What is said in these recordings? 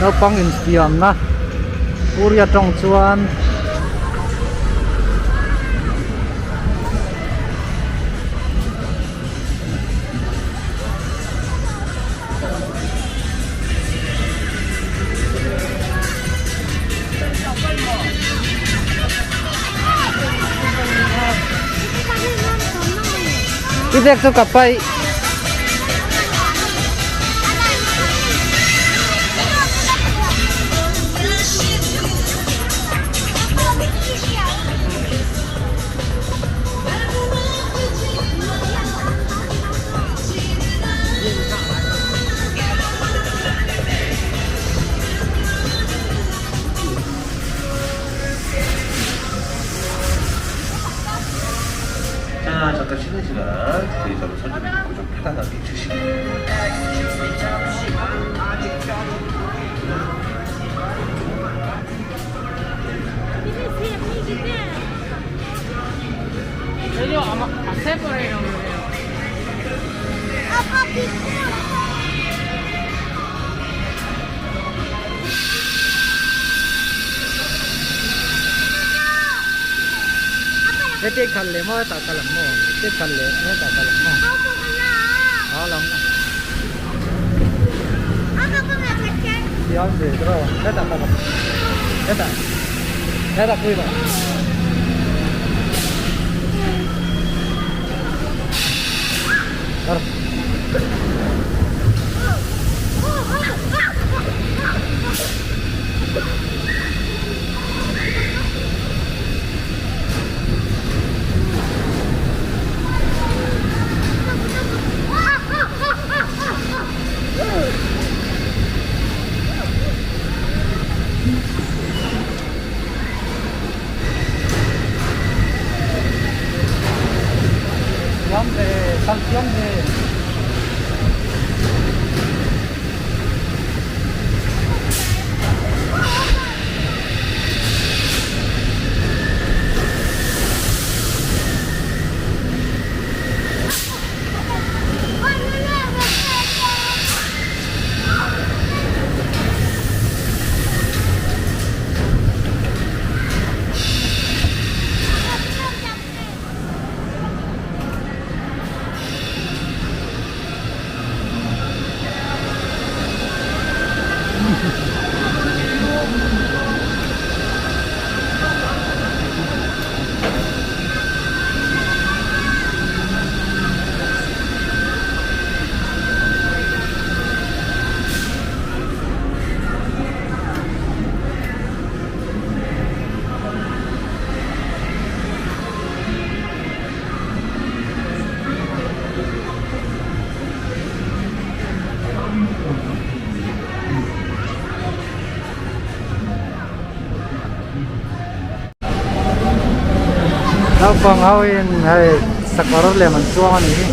Naupang infiamna puri atang chuan I bag chu ka paih. 자, 잠깐 쉬는 시간 의자로 손좀 놓고 좀 편안하게 드시고. Heti khalh leh maw hetah khalh ang maw heti khalh leh hetah khalh ang maw a lang thiam ve tawh hetah khalh ang hetah hetah pui rawh. Thiam ve, kal thiam ve. Naupang ho in hei sakawr lem an chuang a nih hi.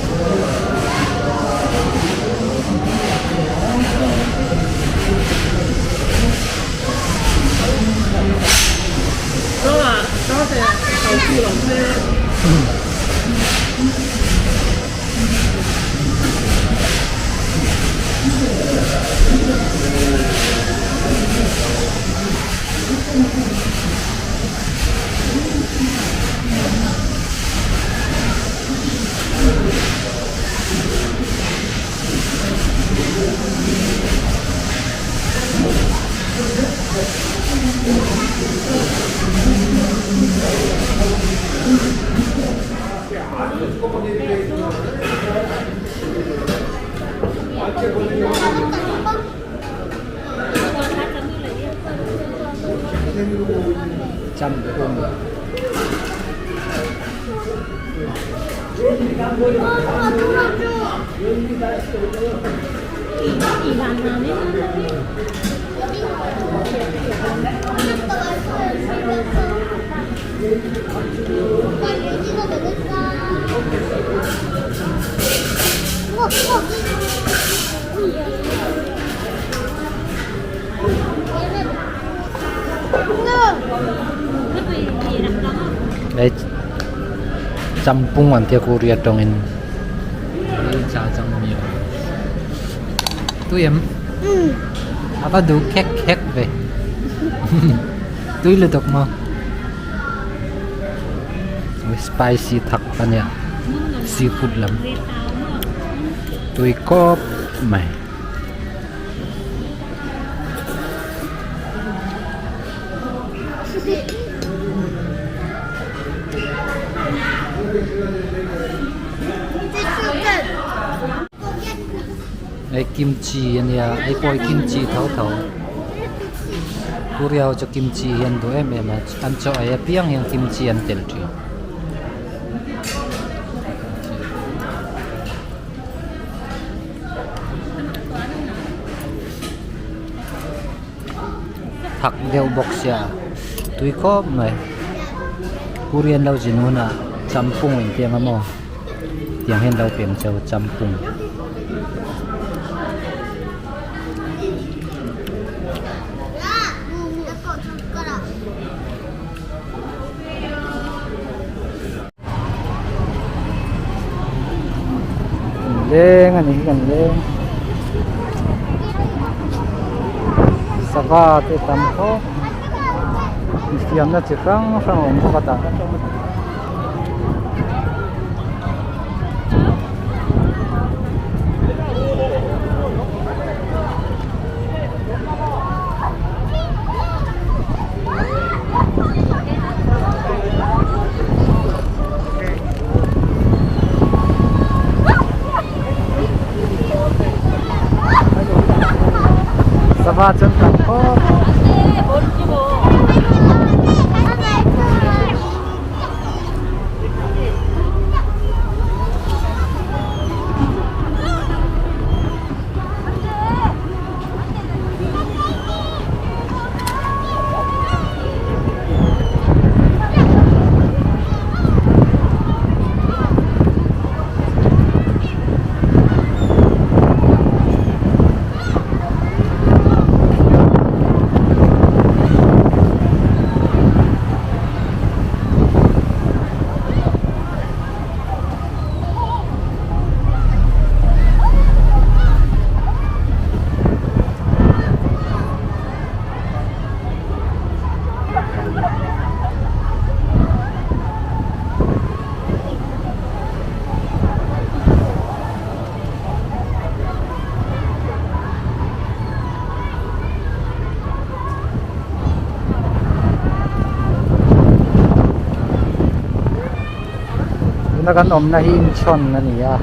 Champung. Hei champung an tia Korea tawngin hei jajangmyeon tui em? A va duh khek khek ve. Tui lutuk maw. Spicy thak a nia. Seafood lam. Tui kawp mai. Hei kimchi a nia hei pawh hi kimchi tho tho Korea ho chu kimchi hi an duh em em a an chaw ei apiang hian kimchi an telh thin. Thak deuh bawk sia tui khawp mai Korean lo zin hunah champung in ti ang a maw tiang hian lo pem cheu champung. Leng a ni hi kan leng sava te tam khawp infiamna chi hrang hrang a awm bawk a tah. Sava chuan tam khawp Tuna kan awmna hi inchhawn a ni a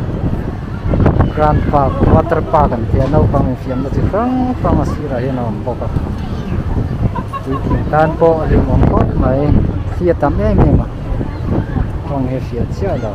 Grand Park water park an tia naupang infiamna chi hrang hrang a sirah hian a awm bawk a puitling tan pawh a hlimawm khawp mai thli a tam em em a kawng hi a hriat chiah lo.